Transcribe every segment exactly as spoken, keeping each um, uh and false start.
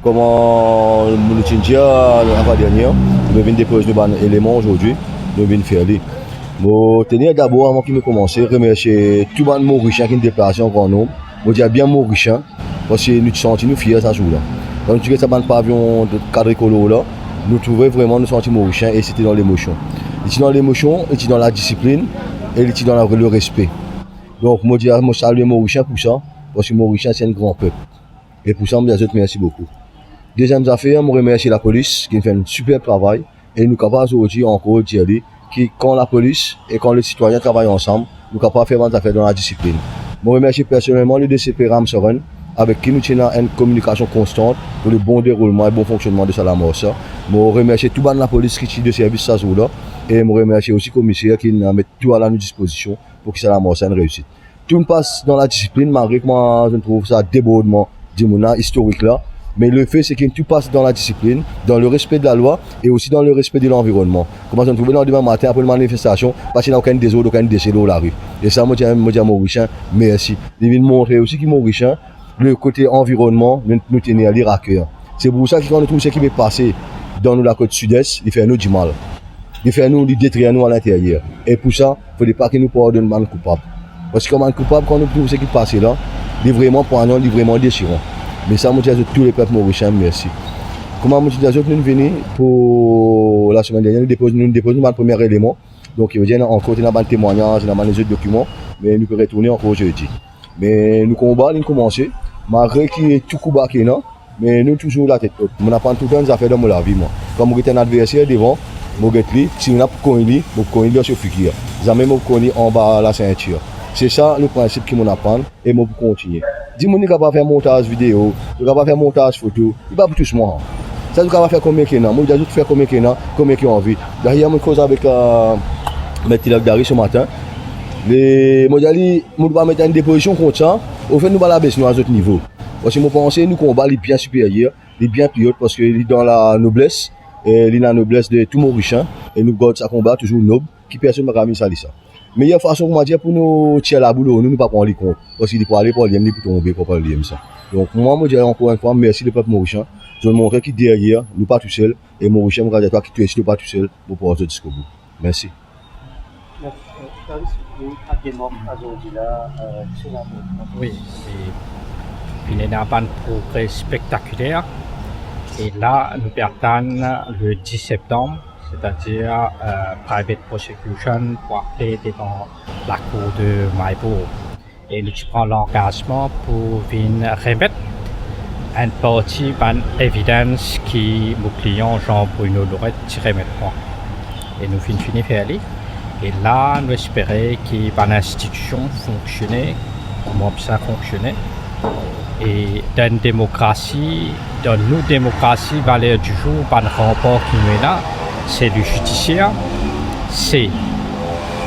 Kouma nou ti dir lafwa dernie, nou vinn depoz nou bann eleman azordi, nou vinn fer li. Mo tenir dabor, avan ki nou koumanse, remersie tou bann Morisien ki deplase an gran nonb. Mo dir bien Morisien, parski nou ti santi nou fier sa zour la. Kan nou ti get sa bann pavion kadre kolor la, nou trouve vreman nou santi Morisien e se ti dan lemosion. Li ti dan lemosion, li ti dan ladisiplinn e li ti dan la, lerespe. Donk, mo dir, mo salie Morisien pou sa, parski Morisien se enn gran pep. E pou sa, mo dir zot mersi boukou. Deziem zafer, mo remersie lapolis ki fer enn siperb travay e nou kapav zordi ankor dir li ki kan lapolis e kan lesitwayin travay ansam, nou kapav fer bann zafer dan ladisiplinn. Mo remersie personelman le DCP Ramsoren, avek ki nou ti ena enn kominikasion konstan pou le bon deroulman e bon fonksionnman de sa lamars la. Mo remersie tou bann lapolis ki ti de servis sa zour la e mo remersie osi komiser ki inn met tou ala nou dispozision pou ki sa lamars la enn reisit. Tou nou pas dan ladisiplinn, malgre kouma zot trouv sa debordman dimoun la, istorik la, me lefe se ki tou pas dan ladisiplinn, dan lerespe de lalwa e osi dan lerespe de lanvironnman. Kouma zot trouve landime matin, apre manifestasion, pa ti ena okenn dezord, okenn dese lor lari. E sa, mo dir, mo dir Morisien mersi. Li vinn montre osi ki Morisien, le kote anvironnman, nou, nou tenir li a ker. Se pou sa ki kan nou trouv seki pe pase dan nou lakot Sides, li fer nou dimal. Li fer nou, li detrir nou alinteryer. E pou sa, fode pa ki nou pardonn bann koupab. Parski kan bann koupab, kan nou trouv seki pase la, li vreman pwagnan, li vreman desiran. Me sa, mo dir zot tou lepep morisien, mersi. Kouma mo ti dir zot, nou vini pou lasemenn dernie, nou depoz, nou depoz nou bann premie eleman. Donk, vedir, ena ankor, ena bann temwagnaz, ena bann lezot dokiman, me nou pe retourne ankor zordi. Me nou konba, linn koumanse, malgre ki tou kouba ki ena, me nou touzour latet ot. Mo'nn aprann toultan enn zafer dan mo lavi, mwa. Kan mo get enn adverser devan, mo get li, si ena pou kogn li, mo pou kogn li dan so figir. Zame mo pou kogn li anba lasintir. Se sa leprinsip ki mo'nn aprann e mo pou kontigne. Dimoun li kapav fer montaz video, li kapav fer montaz foto, li pa pou tous mwa. Sa zot kapav fer konbien ki ena, mo dir zot fer konbien ki ena, konbien ki anvi. Dayer mo koz avek, eh, Met Tilak Dari se matin. Li, mo dir li, mo pa met enn depozision koumsa, anfet nou pa abes nou a zot nivo. Parski mo panse nou konba li bien siperyer, li bien pli o, parski li dan lanobles, e li lanobles de tou Morisien, e nou gard sa konba touzour nob, ki personn pa kapav vinn sali sa. Meyer fason, kouma dir, pou nou tir laboul lor nou, nou pa pran li kont, parski li pou ale par limem, li pou tonbe par limem sa. Donk, mwa, mo dir ankor enn fwa, mersi lepep morisien, zot montre ki deryer, nou pa tousel, e Morisien, mo dir twa ki tou esi nou pa tousel, mo pran zot ziska bout. Mersi. Mersi. Clarisse, nou, a demars azordi la, eh, ti la bon. Wi, e finn ena bann progre spektakiler. E la, nou pe atann le dis septanm, setadir, eh, private prosecution pou ale devan lakour de Maribor. E nou ti pran langazman pou vinn remet enn parti bann evidans ki mo klian Jean Bruno Loret ti remet mwa. E nou finn fini fer li. E la, nou espere ki bann institision fonksione, kouma bizin fonksione. E dan demokrasi, dan nou demokrasi, valer di zour, bann ranpar ki nou ena, se le jidisier, se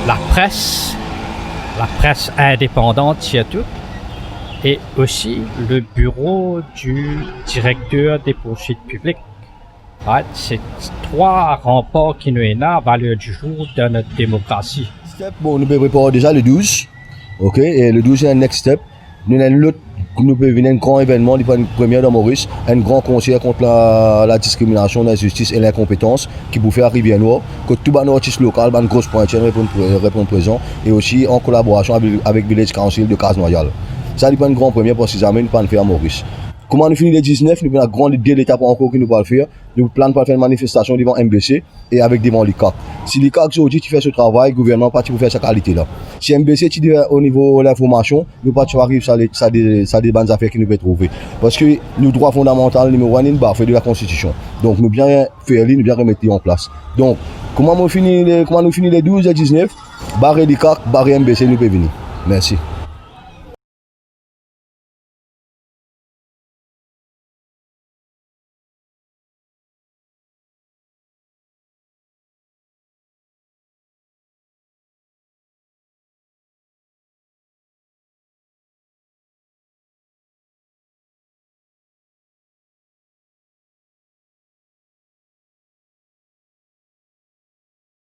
lapres, lapres indepandan sirtou, e osi le biro di direkter de poursuit piblik. Right? Se trwa ranpar ki nou ena valer di zour dan nou demokrasi. Step, bon, nou pe prepar deza le douz. Ok, e le douz, se enn next step. Nou ena enn lot, nou pe vinn enn gran evennman, li pou enn premie dan Moris, enn gran konser kont la, ladiskriminasion, linzistis e linkonpetans ki pou fer Rivière Noire, kot tou bann artis lokal, bann gros pwintir reponn pre-, reponn prezan, e osi an kolaborasion avek, avek Village Council de Case Noyale. Sa, li pou enn gran premie parski zame nou pa'nn fer a Moris. Kouma nou fini le diznef, nou pou ena gran de letap ankor ki nou pou al fer. Nou plan pou al fer enn manifestasion devan M B C e avek devan LICAC. Si LICAC zordi ti fer so travay, gouvernman pa ti pou fer sa kalite la. Si M B C ti dir o nivo linformasion, nou pa ti ariv sa le, sa de, sa de bann zafer ki nou pe trouve. Parski nou drwa fondamantal nimero enn, li'nn bafe de lakonstitision. Donk nou bien fer li, nou bien remet li an plas. Donk, kouma nou fini le, kouma nou fini le douz e diznef, bare LICAC, bare M B C, nou pe vini. Mersi.